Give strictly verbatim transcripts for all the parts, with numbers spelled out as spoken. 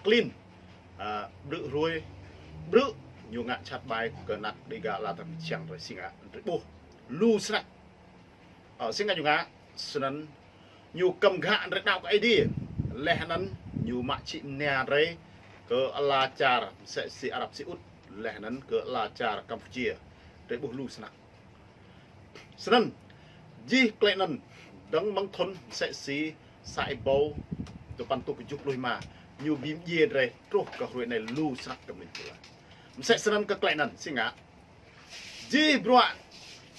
klin, a, ƀrư̆ hruê, ƀrư̆ ñu ngă čăt ƀai kơ anăk Dêga ala tơ̆ng čang drơi si ngă, drơi ƀuh lu snăk. Ơ, si ngă ñu ngă, snăn ñu kăm ghă drơi đaŏ kơ Aê Diê, leh anăn ñu mă čĭ mnia drơi kơ ala čar msĕ si Arab Saudi, leh anăn kơ ala čar Campuchia, drơi ƀuh lu snăk. Snăn, jih klei anăn, dơ̆ng mơ̆ng thŭn msĕ si sa êbâo dua păn tuh kjuh pluh êma, ñu bi mdjiê drơi truh kơ hruê anei lu snăk kơ mĭn pula. Msĕ snăn kơ klei anăn, si ngă. Jih bruă,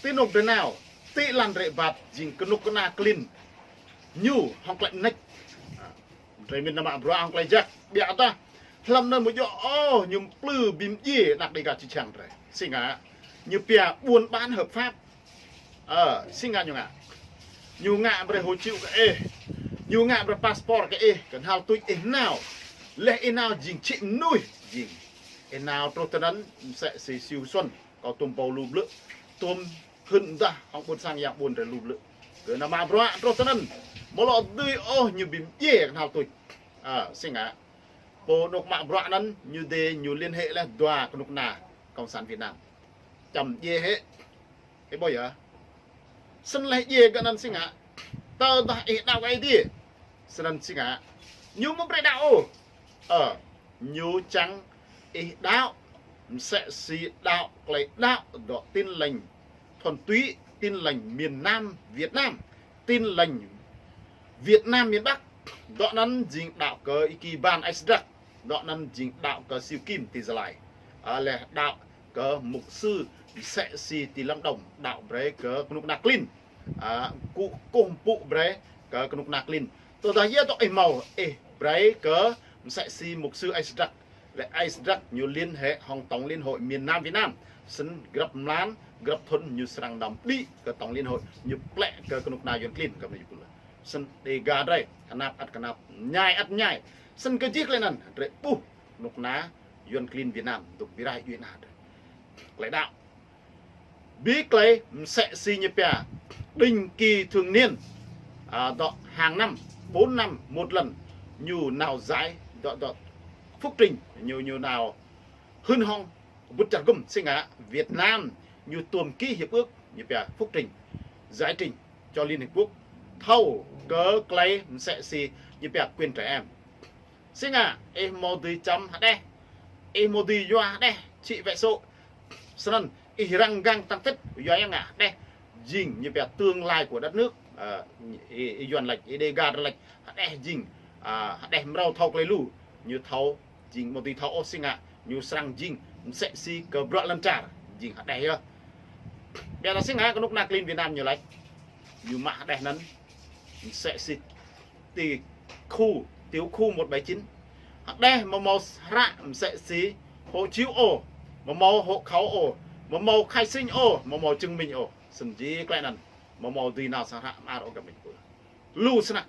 ti anôk drơi nao, ti lăn drơi ƀat, jing kơnuk kơna klin. Ñu, hŏng klei mnêč. A, drơi mĭn nao mă bruă hŏng klei jăk, ƀiădah. Hlăm anăn mơ̆ djŏ ôh, ñu mplư bi mdjiê anăk Dêga čư̆ čhiăng drơi. Si ngă, ñu pia buôn bán hợp pháp. Ơ, si ngă ñu ngă. Ñu ngă brơi hộ chiếu kơ ih. Ñu ngă brơi passport kơ ih, kơnhal tuč ih nao. Leh ih nao jing čĭ mnuih, jing. Ih nao truh tơ anăn, msĕ si Siu Xuân, kâo tuôm pô lu blư̆. Tuôm hưn dah, hŏng ƀuôn sang yang ƀuôn drơi lu blư̆. Kơ nao mă bruă truh tơ anăn. Mơ̆ lŏ dưi ôh ñu bi mdjiê kơnhal tuč. Ơ, si ngă. Pô anôk mă bruă anăn, ñu dê, ñu liên hệ leh dua kơnuk kơna Cộng sản Việt Nam. Čăm djiê hĕ. Ih ƀuh yơh. Snăn leh djiê gơ̆ anăn si ngă. Tơdah ih đaŏ kơ Aê Diê. Snăn si ngă. Ñu mơ̆ brơi đaŏ ôh. Ơ, ñu čang ih đaŏ. Msĕ si đaŏ klei đaŏ dŏ Tin Lành thuần túy, Tin Lành miền Nam Việt Nam, Tin Lành Việt Nam miền Bắc. Dŏ anăn jing đaŏ kơ Y Ki Ban Aê Sdrak. Dŏ anăn jing đaŏ kơ Siu Kim ti Gia Lai. A, leh đaŏ kơ mục sư msĕ si ti Lâm Đồng, đaŏ brơi kơ kơnuk kơna klin. A, kơkuh mpŭ brơi kơ kơnuk kơna klin. Tơdah yơh dŏ ih mâo, ih brơi kơ msĕ si mục sư Aê Sdrak. Leh Aê Sdrak ñu liên hệ hŏng Tổng Liên Hội miền Nam Việt Nam. Snăn grăp mlan, grăp thŭn ñu srăng nao đĭ kơ Tổng Liên Hội, ñu plĕ kơ kơnuk kơna Yuăn klin kơ mĭn pula. Snăn Dêga drơi, knap ăt knap, mñai ăt mñai. Snăn kơ jih klei anăn, drơi ƀuh kơnuk kơna Yuăn klin Việt Nam, dôk bi rai djuê ana drơi. Klei đaŏ. Bi klei msĕ si ñu pia, định kỳ thường niên, a, dŏ hàng năm, bốn năm một lần, ñu nao giải, dŏ, dŏ, phúc trình, ñu, ñu nao hưn hŏng, kơƀut čar gŭm, si ngă, Việt Nam, ñu tuôm ký hiệp ước, ñu pia, phúc trình, giải trình, cho Liên Hiệp Quốc, thâo kơ klei msĕ si, ñu pia, quyền trẻ em. Si ngă, ih mâo dưi čăm hđeh, ih mâo dưi yua hđeh, čĭ wĕ sô, snăn, ih răng răng tăng tĭt, yua yang ngă, hđeh, jing, ñu pia, tương lai của đất nước, a, ih, ih Yuăn lač, ih Dêga lač, hđeh jing, a, hđeh mrâo thâo klei lu, ñu thâo, jing mâo dưi thâo ôh si ngă, ñu srăng jing, msĕ si kơ bruă lŏn čar, jing hđeh yơh. Ƀiădah si ngă kơnuk kơna klin Việt Nam ñu lač, ñu mă hđeh anăn, msĕ si ti khu, tiểu khu một bảy chín. Hđeh mâo mâo hră msĕ si hộ chiếu ôh, mâo mâo hộ khẩu ôh, mâo mâo khai sinh ôh, mâo mâo chứng minh ôh. Snăn jih klei anăn, mâo mâo dưi nao sang hră mơar ôh găp mĭn pô. Lu snăk.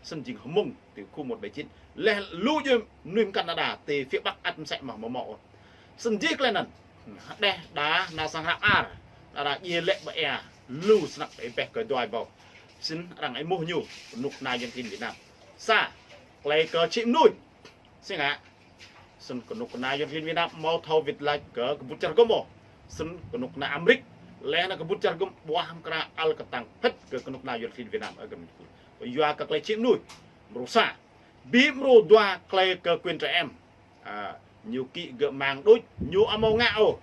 Snăn jing hmông, tiểu khu một bảy chín. Leh lu djuê mnuih mkăn đa đa, ti phía Bắc ăt msĕ mơh mâo mâo ôh. Snăn jih klei anăn, hđeh đa nao sang hră mơar, đa đa djiê lĕ ƀă êa, lu snăk ƀĕ ƀĕ kơ dua êbâo. Snăn arăng êmuh ñu, kơnuk kơna Yuăn klin Việt Nam. Sa, klei kơ čĭ mnuih. Si ngă. Snăn kơnuk kơna Yuăn klin Việt Nam mâo thâo wĭt lač kơ kơƀut čar gŭm ôh. Snăn kơnuk kơna Amêrik, leh anăn kơƀut čar gŭm ƀuah mkra ăl kơtang phĭt kơ kơnuk kơna Yuăn klin Việt Nam, ơ, kơ mĭn pô. Yua kơ klei čĭ mnuih. Mrô sa. Bi mrô dua klei kơ quyền trẻ em. A, ñu kĭ gơ̆ mang đôč, ñu amâo ngă ôh.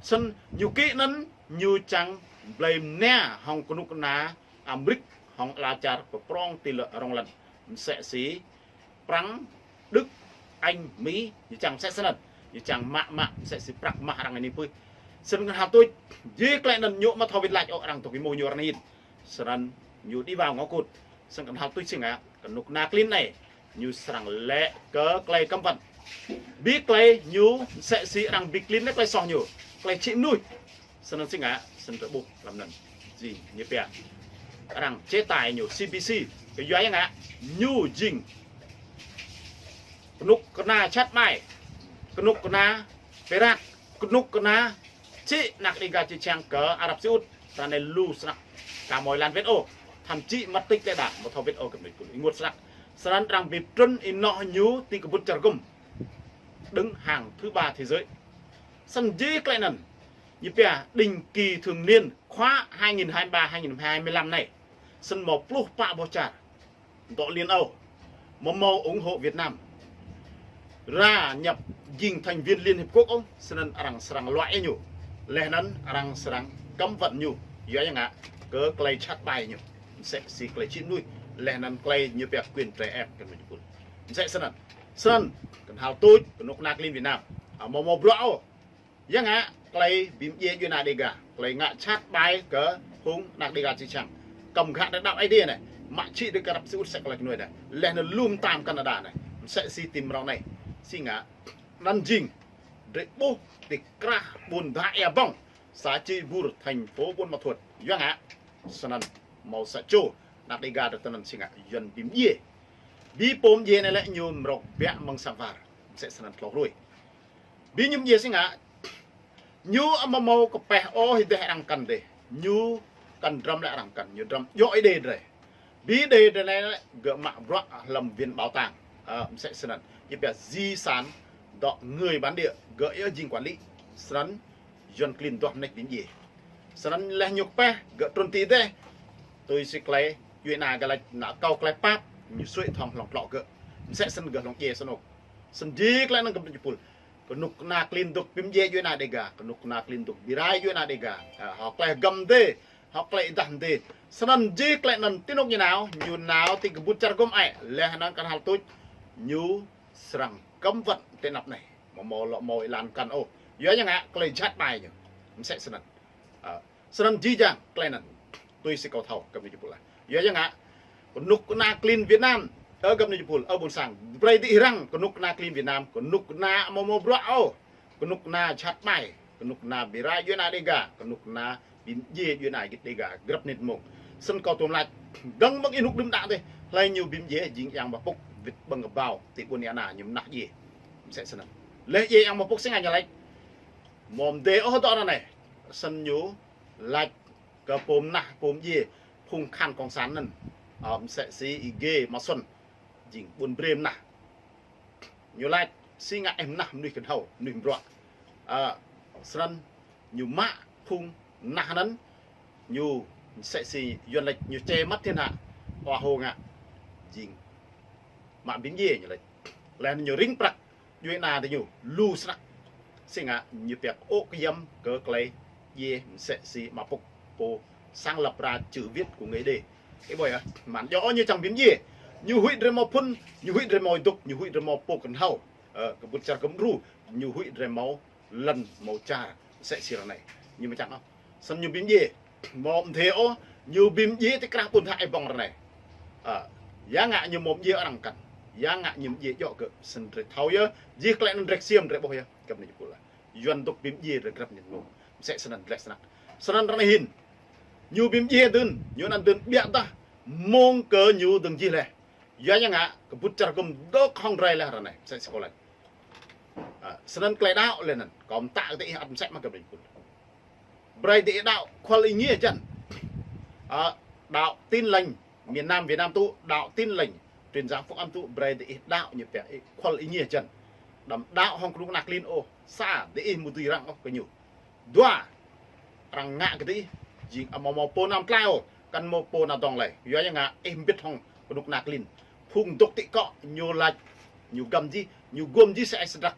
Snăn ñu kĭ anăn ñu čang blei mnia hŏng kơnuk kơna Amêrik, hŏng ala čar pơprŏng ti lŏn rŏng lăn. Msĕ si Prăng, Đức, Anh, Mi, ñu čang msĕ snăn. Ñu čang mă mă, msĕ si prăk mah arăng anei pui. Snăn kơnhal tuč, jih klei anăn ñu mâo thâo wĭt lač ôh arăng tŏk êmuh ñu arăng hin. Snăn ñu đĭ ƀao ngŏ kŭt. Snăn kơnhal tuč si ngă, kơnuk kơna klin anei. Ñu srăng lĕ kơ klei kăm păn. Bi klei ñu msĕ si arăng bi klin lĕ klei soh ñu. Klei čĭ mnuih. Snăn si ngă, snăn drơi ƀuh hlăm anăn. Jing, ñu pia. Arăng chế tài ñu, C P C. Kơ yua yang ngă, ñu jing. Kơnuk kơna čăt ƀai. Kơnuk kơna pơrat. Kơnuk kơna čĭ anăk Dêga čư̆ čhiăng kơ Arab Saudi. Ră anei lu snăk. Ka mâo êlan wĭt ôh. Thăm čĭ măt tĭk tê đa. Mâo thâo wĭt ôh kơ mĭn pô. Ênguôt snăk. Snăn arăng bi trŭn ênoh ñu ti kơƀŭt čar gŭm, đứng hàng thứ ba thế giới. Snăn jih klei anăn, ñu pia định kỳ thường niên khóa hai nghìn hai mươi ba hai nghìn hai mươi lăm anei. Snăn mâo pluh pă boh čar dŏ Liên Âu, mâo mâo ủng hộ Việt Nam ra nhập jing thành viên Liên Hiệp Quốc ôh, snăn arăng srăng luai ñu. Leh anăn arăng srăng cấm vận ñu. Yua yang ngă, kơ klei jhat ƀai ñu. Msĕ si klei čĭ mnuih. Leh anăn klei ñu pia quyền trẻ em kơ mnuih jơpul. Msĕ snăn. Snăn, kơnhal tuč, kơnuk kơna klin Việt Nam. Ơ, mâo mâo bruă ôh. Yang ngă, klei bi mdjiê djuê ana Đêga. Klei ngă jhat ƀai kơ phung anak Đêga či čang. Kăm gak đa đăo ai đê anei. Mă čĭ đa krăp si ŭt sĕk klei knuih anei. Leh anăn lŏm tam Canada anei. Msĕ si ti mrâo anei. Si ngă, anăn jing. Drei ƀuh ti krah ƀuôn Dha Ea Bông. Xã Čư̆ Bur, thành phố Buôn Ma Thuột. Yang ngă, snăn mâo sa čô anak Đêga dŏ tinăn si ngă Yuăn bi mdjiê. Bi pô mdjiê anei lĕ ñu mrâo biă mơ̆ng sang war. Msĕ snăn tlâo hruê. Bi ñu mdjiê si ngă, ñu amâo mâo kpeh ôh êdeh arăng kăn dih. Ñu kăn drăm lĕ arăng kăn. Ñu drăm djŏ êdeh drei. Bi êdeh drei anei lĕ gơ̆ mă bruă hlăm viện bảo tàng. Ơ, msĕ snăn. Ñu pia di sản dŏ người bản địa gơ̆ yơh jing quản lý. Snăn Yuăn klin duah mnêč bi mdjiê. Snăn leh ñu kpeh, gơ̆ trŭn ti dih. Tui si klei, djuê ana gơ̆ lač nao akâo klei pap, ñu sui thŏng hlŏng tlŏ gơ̆. Msĕ snăn gơ̆ hlŏng djiê snăn ôh. Snăn jih klei anăn kơ mnuih jơpul. Kơnuk kơna klin dôk bi mdjiê djuê ana Đêga, kơnuk kơna klin dôk bi rai djuê ana Đêga. Ơ, hŏ klei hgăm dih, hŏ klei êdah dih. Snăn jih klei anăn ti anôk ñu nao, ñu nao ti kơƀŭt čar gŭm ai, leh anăn kơnhal tuč, ñu srăng cấm vận ti anăp anei. Mâo mâo lŏ mâo êlan kăn ôh. Yua yang ngă klei jhat ƀai ñu. Msĕ snăn. Ơ, snăn jih jang klei anăn. Tui si kâo thâo kơ mnuih jơpul ah. Yua yang ngă, kơnuk kơna klin Việt Nam. Ơ kơ mnuih jơpul, ơ ƀuôn sang. Brei diih răng, kơnuk kơna klin Việt Nam. Kơnuk kơna amâo mâo bruă ôh. Kơnuk kơna jhat ƀai. Kơnuk kơna bi rai djuê ana Đêga. Kơnuk kơna bi mdjiê djuê ana Đêga. Grăp mnĭt mông. Snăn kâo tuôm lač. Dơ̆ng mơ̆ng ênuk đưm đă dih. Hlei ñu bi mdjiê jing Yang Mapŭk. Wĭt ƀơ̆ng kơbao. Ti ƀuôn Êa Ana ñu mnah djiê. Msĕ snăn. Leh djiê Yang Mapŭk si ngă ñu lač. Mâo mdê ôh dŏ anăn anei. Snăn ñu lač kơ pô mnah, pô mdjiê, phung khan cộng sản anăn. Ơ, msĕ si Y G Mã Xuân. Jing ƀuôn brê mnah. Ñu lač, si ngă ih mnah mnuih kơnhâo, mnuih mbruă. Ơ, snăn ñu mă phung mnah anăn, ñu msĕ si Yuăn lač ñu che mắt thiên hạ, hoa hô ngă. Jing mă bi mdjiê ñu lač. Leh anăn ñu rĭng prăk djuê ana diñu lu snăk. Si ngă ñu pia kơ ôk kơyăm kơ klei djiê msĕ si Mapŭk pô sáng lập ra chữ viết của người Đê. Ih ƀuh yơh, mơ̆n djŏ ñu čang bi mdjiê. Ñu huĭ drei mâo phŭn, ñu huĭ drei mâo dôk, ñu huĭ drei mâo pô kơnhâo. Ơ, kơƀŭt čar gŭm đru, ñu huĭ drei mâo lăn mâo čar msĕ si ară anei. Ñu mơ̆ čang ôh. Snăn ñu bi mdjiê. Mâo mdê ôh, ñu bi mdjiê ti krah ƀuôn Dha Ea Bông ară anei. Ơ, yang ngă ñu mâo mdjiê arăng kăn. Yang ngă ñu mdjiê djŏ gơ̆. Snăn drei thâo yơh. Jih klei anăn drei ksiêm drei ƀuh yơh. Kơ mnuih jơpul ah. Yuăn dôk bi mdjiê drei grăp mnĭt mông. Msĕ snăn dleh snăk. Snăn ară anei hĭn. Ñu bi mdjiê dưn. Ñu anăn dưn ƀiădah mông kơ ñu dơ̆ng jih leh. Yua yang ngă, kơƀŭt čar gŭm dôk hŏng drei leh ară anei. Msĕ si kâo lač. Ơ, snăn klei đăo leh anăn. Kâo mtă kơ diih ăt msĕ mơh kơ mnuih jơpul. Brei diih đăo kual êngiê hjăn. Ơ, đăo Tin Lành miền Nam Việt Nam tŭ, đăo Tin Lành truyền giáo phúc âm tŭ, brei diih đăo ñu pia kual êngiê hjăn. Đăm đăo hŏng kơnuk kơna klin ôh, sa, diih amâo dưi răng ôh kơ ñu. Dua, arăng ngă kơ diih, jing amâo mâo pô nao mtlaih ôh, kăn mâo pô nao dŏng lei. Yua yang ngă, ih mbĭt hŏng kơnuk kơna klin. Phung dôk ti akŏ, ñu lač, ñu găm jih, ñu guôm jih sa ai sdrăk.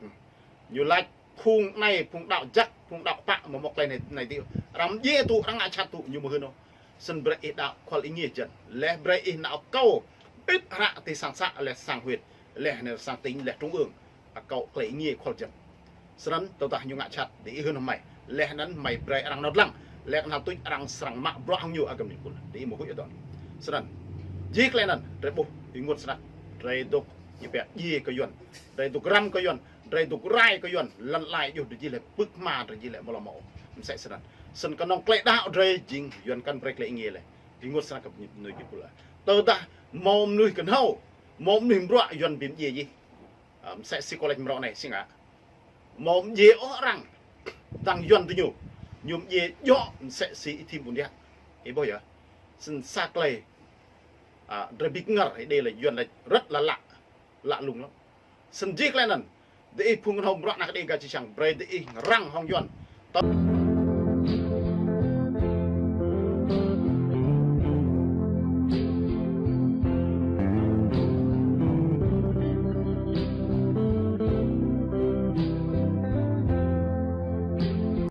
Ñu lač, phung anei, phung đăo jăk, phung đăo kpă, amâo mâo klei anei, anei dih. Arăng mdjiê tŭ, arăng ngă jhat tŭ, ñu amâo hưn ôh. Snăn brei ih đăo kual êngiê hjăn. Leh brei ih nao akâo, bĭt hră ti sang xã, leh sang huyện, leh anăn sang tỉnh, leh trung ương. Akâo klei êngiê kual hjăn. Snăn tơdah ñu ngă jhat, diih hưn hmei. Leh anăn hmei brei arăng nao dlăng. Leh anăn tuč arăng srăng mă bruă hŏng ñu ơ kơ mnuih jơpul. Diih amâo huĭ ôh dŏ. Snăn. Jih klei anăn, drei ƀuh, ênguôt snăk. Drei dôk, ñu pia djiê kơ Yuăn. Drei dôk răm kơ Yuăn. Drei dôk rai kơ Yuăn, lăn ala djuh drei jih leh pưk hma drei jih leh amâo lŏ mâo. Msĕ snăn. Snăn kơnơ̆ng klei đăo drei jing Yuăn kăn brei klei êngiê leh. Ênguôt snăk kơ mnuih jơpul ah. Tơdah mâo mnuih kơnhâo, mâo mnuih mbruă Yuăn bi mdjiê jih. Ơ, msĕ si kâo lač mrâo anei si ngă. Mâo mdjiê ôh arăng. Dăng Yuăn diñu. Ñu mdjiê djŏ msĕ si Y Thim Ƀuôn Yă. Ih ƀuh yơh. Snăn sa klei A, drơi ƀing ngă, Ơi Adai lĕ Yuan lĕ rất là lạ, lạ lùng lắm. Snăn jih klei anăn, diih phung kơnơ̆ng bruă ană Ơi Adai gah čư̆ čhiăng, brơi diih răng hŏng Yuan. Tơ-